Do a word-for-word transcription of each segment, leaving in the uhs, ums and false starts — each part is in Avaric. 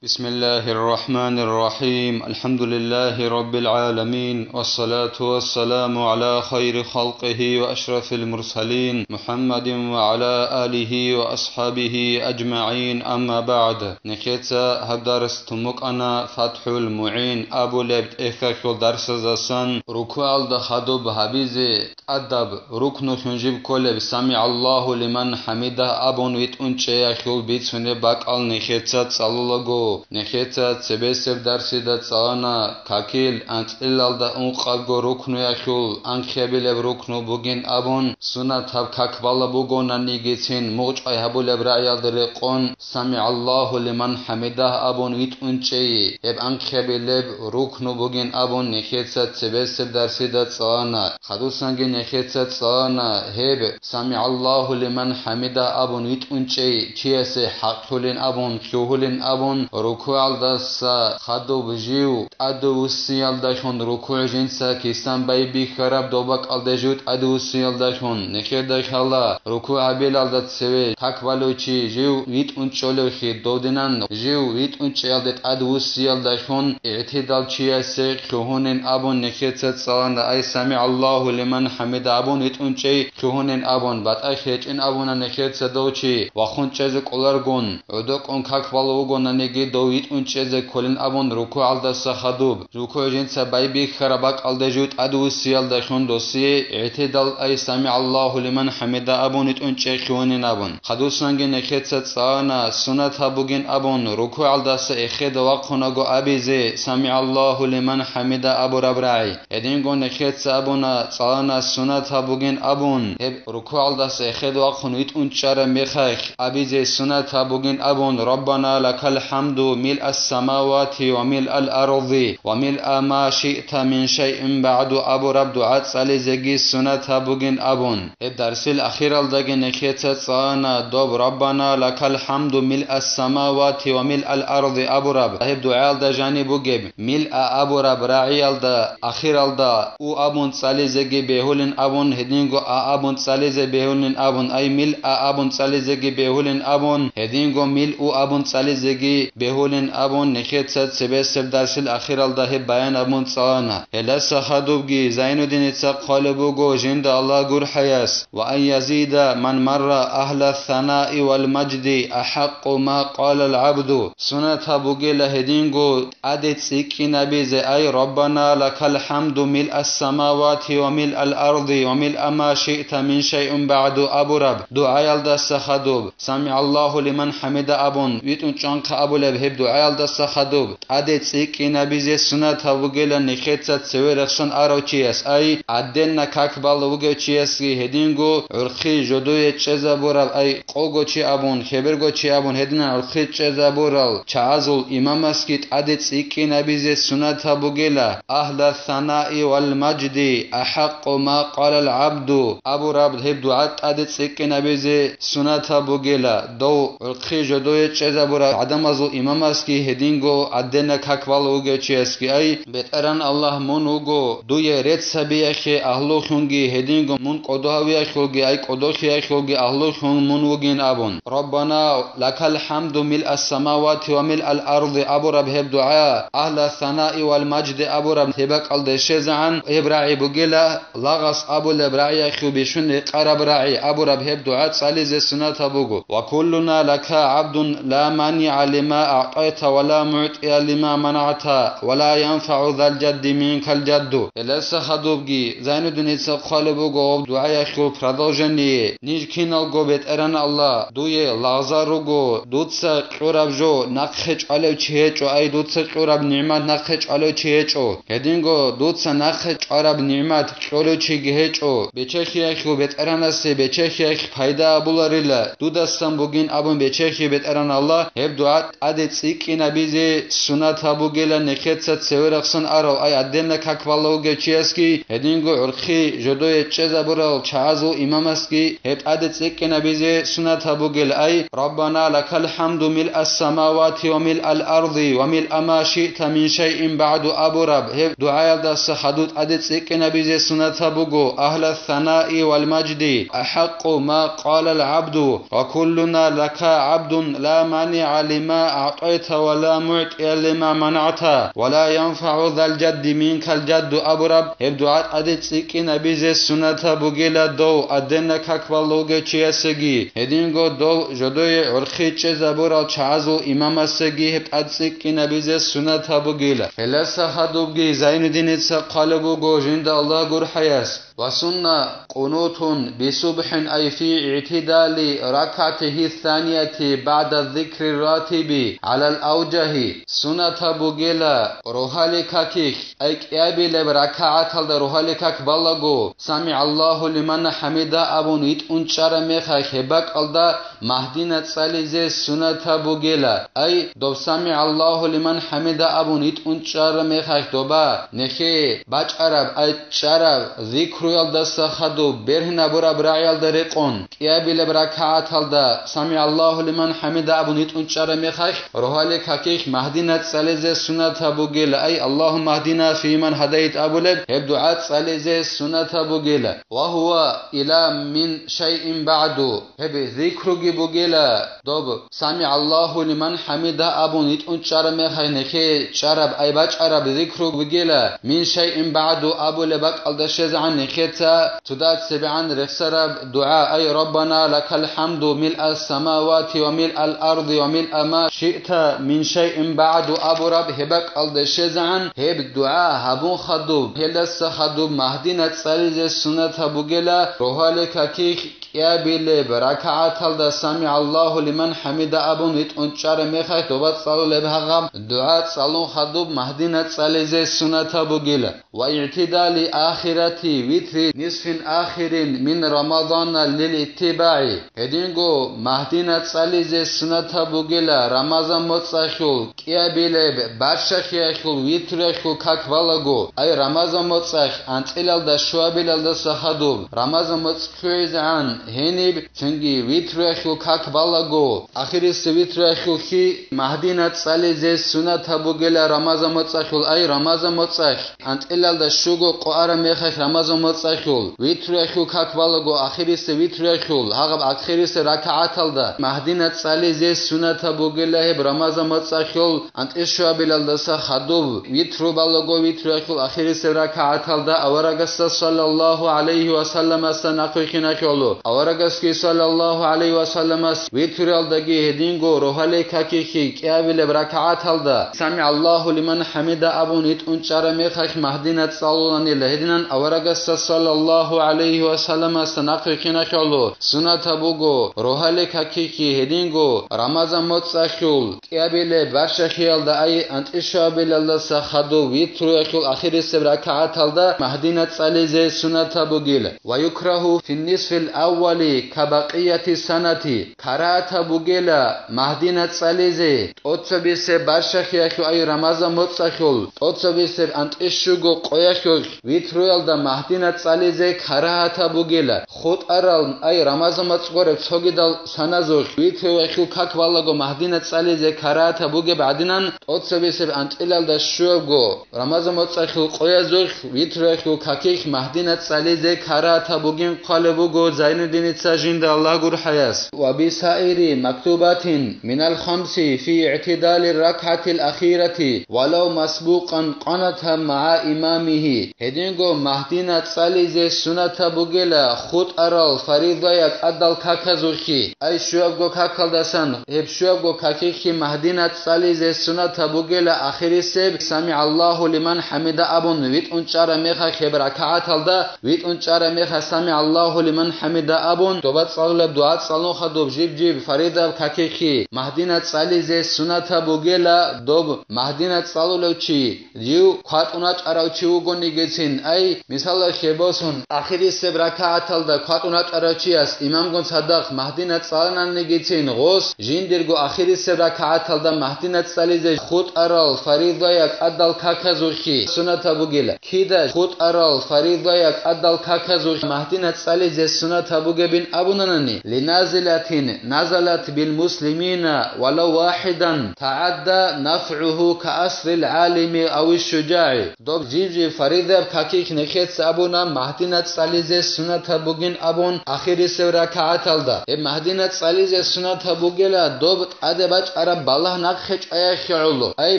بسم الله الرحمن الرحيم. الحمد لله رب العالمين. والصلاة والسلام على خير خلقه وأشرف المرسلين محمد وعلى آله وأصحابه أجمعين. أما بعد. Нехеца гьаб дарс тумукъана ФатхӀул МугӀин абулеб тӀехьалъул дарсазасан рукугӀалда хадуб гьабизе тӀадаб рукнулъун жиб кколеб «СамигӀаллагьу лиман хӀамидагь» абун витӀун чӀеялъул бицунеб бакӀал нехеца цӀалулаго, нехеца цебесеб дарсида цӀалана какил анцӀилалда ункъабго рукнуялъул анкьабилеб рукну бугин абун, сунатаб как бала бугонанигицин мугъчӀвай гьабулеб рагӀиялда рекъон «СамигӀаллагьу лиман хӀамидагь» абун витӀун чӀей, гьеб анкьабилеб рукну бугин абун нехеца цебесеб дарсида цӀалана. Хадусанги нехеца цӀалана гьеб «СамигӀаллагьу лиман хӀамидагь» абун витӀун чӀей чиясе хӀакълъулин абун, лъугьулин абун, рукугӀалдаса хадуб жив тӀадвуссиялдалъун, рукугӀ жинца кисан байбихьараб доб бакӀалде жив тӀадвуссиялдалъун, нехеда хьала, рукугӀ гьабилалда цеве как балев чи жив витӀун чӀолевлъи, додинан жив витӀун чӀеялде тӀадвуссиялдалъун, игӀтидал чиясе лъугьунин абун нехеца цӀалана, ай «СамигӀаллагьу лиман хӀамидагь» абун витӀун чӀей лъугьунин абун, батӀа гьечӀин абуна нехеца дов чи вахун чӀезе кӀоларгун, гӀодокӀун как бала вугонаниги дов витӀун чӀезе кколин абун рукугӀалдаса хадуб, рукугӀ жинца байбихьараб бакӀалде жив тӀадвуссиялдалъун досие игӀтидал, ай «СамигӀаллагьу лиман хӀамидагь» абун витӀун чӀей лъугьунин абун. Хадусанги нехеца цӀалана сунат гьабугин абун, рукугӀалдаса эхеда вахъунаго абизе «СамигӀаллагьу лиман хӀамидагь» абураб рагӀи. Гьединго нехеца абуна цӀалана сунат гьабугин абун, гьеб рукугӀалдаса эхеда вахъун витӀун чӀараб мехалъ абизе сунат гьабугин абун: «Раббана лакал хӀамду милъас самавати ва милъал арзи ва милъа ма шиъта мин шайин багӀду» абураб дугӀа цӀализеги сунат гьабугин абун. Гьеб дарсил ахиралдаги нехеца цӀалана доб «Раббана лакал хӀамду милъас самавати ва милъал арзи» абураб, гьеб дугӀаялда жаниб бугеб, «милъа» абураб рагӀиялда ахиралда «у» абун цӀализеги бегьулин абун, гьединго «а» абун цӀализе бегьулин абун, ай «милъа» абун цӀализеги бегьулин абун, гьединго «милъу» абун цӀализеги бегьулин абун, нехеца цебесеб дарсил ахиралда гьеб баян абун цӀалана. Гьелдаса хадубги Зайнуддиница хъвалеб буго, жинда Аллагь гурхӀаяс: «Ва ан язида ман марра агьла санаи вал мажди ахӀакъу ма къалал гӀабду». Сунат гьаб бугела гьединго тӀаде цӀикӀкӀинабизе, ай «Раббана лакал хӀамду милъас самавати ва милъал арзи ва милъа ма шиъта мин шайин багӀду» абураб дугӀаялдаса хадуб, «СамигӀаллагьу лиман хӀамидагь» абун витӀун чӀванхъа абулеб гьеб дугӀаялдаса хадуб тӀаде цӀикӀкӀинабизе сунат гьаб бугела нехеца цеве рехсон арав чияс, ай, гӀадденна как бала вугев чиясги гьединго гӀурхъи жодое чӀезабураб, ай, къого чи абун, хеберго чи абун, гьединан гӀурхъи чӀезабурал чагӀазул имамасги тӀаде цӀикӀкӀинабизе сунат гьаб бугела, «Агьла санаи вал мажди ахӀакъу ма къалал гӀабду» абураб гьеб дугӀа тӀаде цӀикӀкӀинабизе сунат гьаб бугела, дов гӀурхъи жодое чӀезабураб гӀадамазул имамасги гьединго гӀаддена как бала вугев чиясги, ай, БетӀеран Аллагь, мун вуго дуе рецц гьабиялъе агьлулъунги, гьединго мун кӀодо гьавиялъулги, ай, кӀодолъиялъулги агьлулъун мун вугин абун. «Раббана лакал хӀамду милъас самавати ва милъал арзи» абураб гьеб дугӀа, «Агьла санаи вал мажди» абураб гьеб бакӀалде щезегӀан гьеб рагӀи бугела, лагъас абулеб рагӀиялъул бищун рекъараб рагӀи абураб гьеб дугӀа цӀализе сунат гьаб буго: «Ва куллуна лака гӀабдун ла манигӀа лима агӀтайта ва ла мугӀтӀия лима манагӀта ва ла янфагӀу зал жадди минкал жадду». Гьелдаса хадубги Зайнуддиница хъвалеб буго гьеб дугӀаялъул продолжение: Ниж киналго, БетӀеран Аллагь, дуе лагъзал руго, дуца кьураб жо нахъе чӀвалев чи гьечӀо, ай, дуца кьураб нигӀмат нахъе чӀвалев чи гьечӀо. Гьединго дуца нахъе чӀвараб нигӀмат кьолев чиги гьечӀо. Бечехиялъул БетӀеранасе бечехиялъ пайда абуларила, дудасан бугин абун бечехи, БетӀеран Аллагь, гьеб дугӀа тӀаде цӀикӀкӀинабизе сунат гьаб бугела нехеца цеве рахъсан арав, ай, гӀаддена как бала вугев чиясги, гьединго гӀурхъи жодое чӀезабурал чагӀазул имамасги гьеб тӀаде цӀикӀкӀинабизе сунат гьаб бугел, ай, «Раббана лакал хӀамду милъас самавати ва милъал арзи ва милъа ма шиъта мин шайин багӀду» абураб гьеб дугӀаялдаса хадуб тӀаде цӀикӀкӀинабизе сунат гьаб буго: «Агьла санаи вал мажди ахӀакъу ма къалал гӀабду, ва куллуна лака гӀабдун ла манигӀа лима أعطيت ولا معطي لما منعت ولا ينفع ذا الجد منك الجد абураб гьеб дугӀа тӀаде цӀикӀкӀинабизе суннатаб бугила дов, аденна как балуге чиясеги, гьединго дов жодое гӀурхъи чӀезабурал чагӀазул имамасеги гьеб тӀад цӀикӀкӀинабизе суннатаб бугила. Гьелдаса хадубги Зайнуддиница хъвалеб буго жинда Аллагь гурхӀаяс: وسن قنوت بصبح أي في اعتدال ركعته الثانية بعد الذكر الراتب على الأوجه. Суннатаб бугела рогьалил какихь, ай кӀиабилеб ракагӀаталда рогьалил как балаго, سمع الله لمن حمده абун витӀун чӀараб мехалъ гьеб бакӀалда магьдина цӀализе суннатаб бугела. Ай, доб سمع الله لمن حمده абун витӀун чӀараб мехалъ доба нехее бачӀараб, ай чӀараб зикруялдаса хадуб бергьинабураб рагӀиялда рекъон, кӀиабилеб ракагӀаталда سمع الله لمن حمده абун витӀун чӀараб мехалъ, рогьалил какихь магьдина цӀализе суннатаб бугела, ай, اللهم اهدنا فيمن هديت абулеб гьеб дугӀа цӀализе суннатаб бугела. وهو إلى من شيء بعد. Гьеб зикруги бугела, доб سمع الله لمن حمده абун витӀун чӀараб мехалъ нехее чӀараб, ай бачӀараб зикру бугела, من شيء بعد абулеб бакӀалда щвезегӀан нехеца цо дацебегӀан рехсараб дугӀа, ай ربنا لك الحمد ملء السماوات وملء الأرض وملء ما شئت من شيء بعد абураб гьеб бакӀалда щвезегӀан гьеб дугӀа гьабун хадуб, гьелдаса хадуб магьдина цӀализе суннатаб бугела рогьалил какихь кӀиабилеб ракагӀаталда سمع الله لمن حمده абун витӀун чӀараб мехалъ доба цӀалулеб гьагъаб дугӀа цӀалун хадуб магьдина цӀализе суннатаб бугела. واعتدال آخرة وتر نصف آخر من رمضان للاتباع. Гьединго магьдина цӀализе суннатаб бугела Рамазан моцӀалъул кӀиабилеб барщахъиялъул витруялъул как балаго, ай Рамазан моцӀалъ анцӀилалда щуабилалдаса хадуб, Рамазан моцӀ лъугӀизегӀан гьениб цинги витруялъул как балаго, ахирисеб витруялъулъги магьдина цӀализе суннатаб бугела Рамазан моцӀалъул, ай Рамазан моцӀалъ анцӀилалда щуго къоараб мехалъ Рамазан моцӀалъул витруялъул как балаго, ахирисеб витруялъул гьагъаб ахирисеб ракагӀаталда магьдина цӀализе суннатаб бугела гьеб Рамазан моцӀалъул анцӀил щуабилалдаса хадуб витру балаго, витруялъул ахирисеб ракагӀаталда аварагасда саллаллагьу гӀалайгьи ва салламасда нахъвихьиналъухъ. Аварагасги саллаллагьу гӀалайгьи ва салламас витруялдаги гьединго рогьалил какихьи кӀиабилеб ракагӀаталда سمع الله لمن حمده абун витӀун чӀараб мехалъ магьдина цӀалуланила. Гьединан аварагасда саллаллагьу гӀалайгьи ва салламасда нахъвихьиналъухъ суннатаб буго рогьалил какихьи гьединго Рамазан моцӀалъул кӀиабилеб барщахъиялда, ай анцӀил щуабилалдаса хадуб витруялъул ахирисеб ракагӀаталда магьдина цӀализе суннатаб бугила. ويكره في النصف الأول كبقية السنة. Карагьатаб бугела магьдина цӀализе тӀоцебесеб барщахъиялъул, ай Рамазан моцӀалъул тӀоцебесеб анцӀил щуго къоялъулъ витруялда магьдина цӀализе карагьатаб бугела. ХутӀарал, ай Рамазан моцӀ гуреб цогидал саназулъ витруялъул как балаго магьдина цӀализе карагьатаб бугеб гӀадинан, тӀоцебесеб анцӀилалда щуабго Рамазан моцӀалъул къоязулъ витруялъул какихь магьдина цӀализе карагьатаб бугин хъвалеб буго Зайнуддиница, жинда Аллагь гурхӀаяс. وبسائر مكتوبات من الخمس في اعتدال الركعة الأخيرة ولو مسبوقا قنتا مع إمامه. Гьединго магьдина цӀализе суннатаб бугела хутӀарал фаризаяб тӀадал каказулъги. Ай щуябго какалдасан гьеб щуябго какихьги магьдина цӀализе суннатаб бугела ахирисеб «СамигӀаллагьу лиман хӀамида» абун витӀун чӀараб мехалъ гьеб ракагӀаталда, витӀун чӀараб мехалъ «СамигӀаллагьу лиман хӀамида» абун, доба цӀалулеб дугӀа цӀалун хадуб жиб-жиб фаридаб какихьги магьдина цӀализе суннатаб бугела, доб магьдина цӀалулев чи, жив кватӀун вачӀарав чи вугонигицин, ай, мисалалъе босун, ахирисеб ракагӀаталда кватӀун вачӀарав чияс имамгун цадахъ магьдина цӀалананигицин, гъос жиндирго ахирисеб ракагӀаталда магьдина цӀализе хутӀарал фаризаяб тӀадал каказулъги суннатаб бугела. Кида хутӀарал фаризаяб тӀадал каказулъ магьдина цӀализе суннатаб бугебин абунанани, линазилатин назалат билмуслимина валав вахӀидан тагӀадда нафгӀугьу каасрил гӀалими авишшужагӀи. Доб жиб-жиб фаридаб какихь нехеца абуна, Магьдина цӀализе сунатаб бугин абун ахирисеб ракагӀаталда. Гьеб Магьдина цӀализе сунатаб бугела доб тӀаде бачӀараб балагь нахъе чӀваяхъе гӀоло. Ай,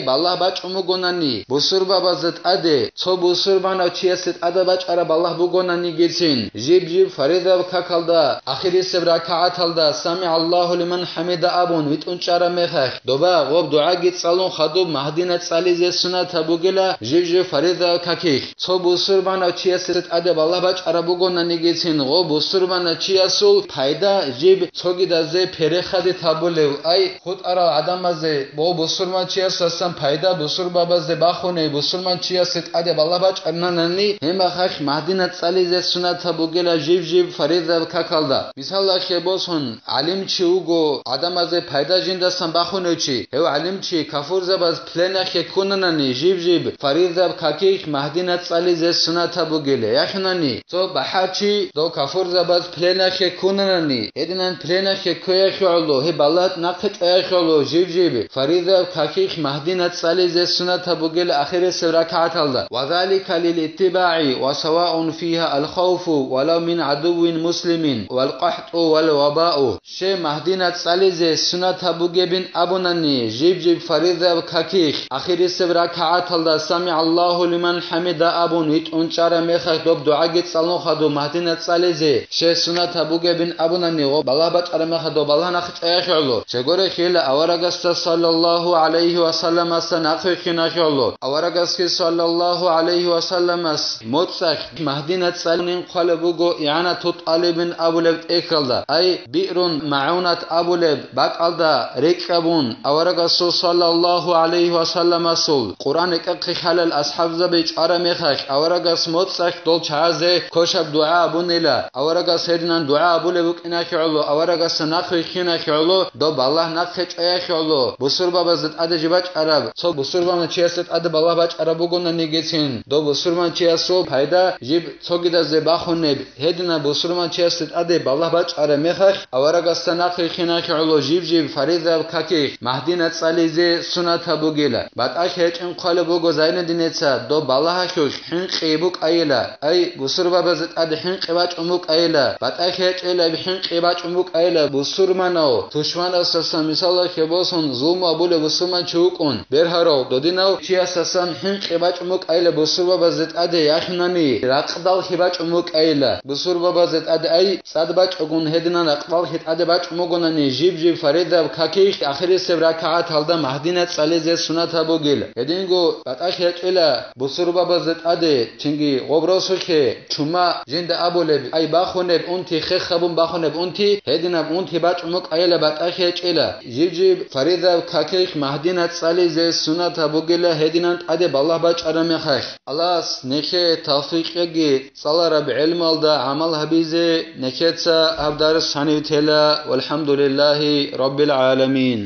балагь бачӀун бугонани, бусурбабазда тӀаде, цо бусурбанав чиясе тӀаде бачӀараб балагь бугонанигицин, жиб-жиб фаридаб какалда, ахирисеб ракагӀаталда «СамигӀаллагьу лиман хӀамида» абун витӀун чӀараб мехалъ, доба гъоб дугӀаги цӀалун хадуб Магьдина цӀализе сунатаб бугела жиб-жиб фаридаб какихъ. Цо бусурбанав чиясе тӀаде балагь бачӀараб бугонанигицин, гъо бусурбана чиясул пайда жиб цогидазе перехадит гьабулев, ай, хутӀарал гӀадамазе, гъо бусурбан чиясасан пайда бусурбабазде бахуней, бусурбан чиясе тӀаде балагь бачӀарнанани, гьеб мехалъ Магьдина цӀализе сунатаб бугела жиб-жиб фаридаб какалда. Мисалалъе босун, гӀалимчи вуго, гӀадамазе пайда жиндасан бахунев чи. Гьев гӀалимчи кафурзабаз пленахъе ккунанани, жиб-жиб фаридаб какихъ Магьдина цӀализе сунатаб бугела. Яхинани, цо бахӀарчи дов кафурзабаз пленахъе ккунанани, гьединан пленахъе ккеяхъе гӀоло, гьеб балагь нахъе чӀваяхъе гӀоло, жиб-жиб фаридаб какихъ Магьдина цӀализе сунатаб бугела ахирисеб ракагӀаталда. «Ва залика лил иттибагӀи ва саваун фиха алхавфу валав мин гӀадуввин муслимин вал къахӀтӀу вал вабау». Щай Магьдина цӀализе сунатаб бугебин абунани, жиб-жиб фаридаб какихъ, ахирисеб ракагӀаталда «СамигӀаллагьу лиман хӀамида» абун витӀун чӀараб мехалъ доб дугӀаги цӀалун хадуб Магьдина цӀализе, щай сунатаб бугебин абунани, гъо балагь бачӀараб мехалъ доб балагь нахъе чӀваяхъе гӀоло. Щай гурелъул аварагасда саллаллагьу гӀалайгьи ва салламасда нахъвихьинахъе гӀоло. Аварагасги саллаллагьу гӀалайгьи ва салламас моцӀалъ Магьдина цӀалунин хъвалеб буго ИгӀанату ТӀалибин абулеб тӀехьалда, ай, Биърун МагӀунат абулеб бакӀалда рекӀкӀ абун, аварагасул саллаллагьу гӀалайгьи ва салламасул Къуръан рекӀехъе хьалал асхӀабзаби чӀвараб мехалъ, аварагас моцӀалъ дол чагӀазе кошаб дугӀа абунила. Аварагас гьединан дугӀа абулеб букӀинахъе гӀоло, аварагасда нахъвихьинахъе гӀоло, доб балагь нахъе чӀваяхъе гӀоло, бусурбабазда тӀаде жиб бачӀараб, цо бусурбан чиясда тӀаде балагь бачӀараб бугонанигицин, доб бусурбан чиясул пайда жиб цогидазе бахунеб, гьединаб бусурбан чиясда тӀаде балагь бачӀараб мехалъ, аварагасда нахъвихьинахъе гӀоло жиб-жиб фаридаб какихъ Магьдина цӀализе сунатаб бугела. БатӀахъ гьечӀин хъвалеб буго Зайнуддинеца доб балагьалъулъ хӀинкъи букӀайила. Ай, бусурбабазда тӀаде хӀинкъи бачӀун букӀайила, батӀахъ гьечӀила хӀинкъи бачӀун букӀайила, бусурманав, тушманасдасан мисалалъе босун, зулму абулев бусурманчи вукӀун, бергьарав, додинав чиясдасан хӀинкъи бачӀун букӀайила, бусурбабазда тӀаде яхинани ракъдалхи бачӀун букӀайила, бусурбабазда тӀаде, ай, цӀад бачӀагун гьединан ракъдалхи тӀаде бачӀун бугонани, жиб-жиб фаридаб какихъ ахирисеб ракагӀаталда Магьдина цӀализе сунатаб бугел. Гьединго батӀахъ гьечӀила бусурбабазда тӀаде, цинги гъоб росулъе чума жинда абулеб, ай, бахунеб унти, хех гьабун бахунеб унти, гьединаб унти бачӀун букӀайила, батӀахъ гьечӀила. Жиб-жиб фаридаб какихъ Магьдина цӀализе сунатаб бугела гьединан тӀаде балагь бачӀараб мехалъ. Аллагьас нехее тавфикъ кьеги, цӀалараб гӀелмалда гӀамал гьабизе. Нехеца гьаб дарс гьанив тела. ВалхӀамдулиллагьи раббил гӀаламин.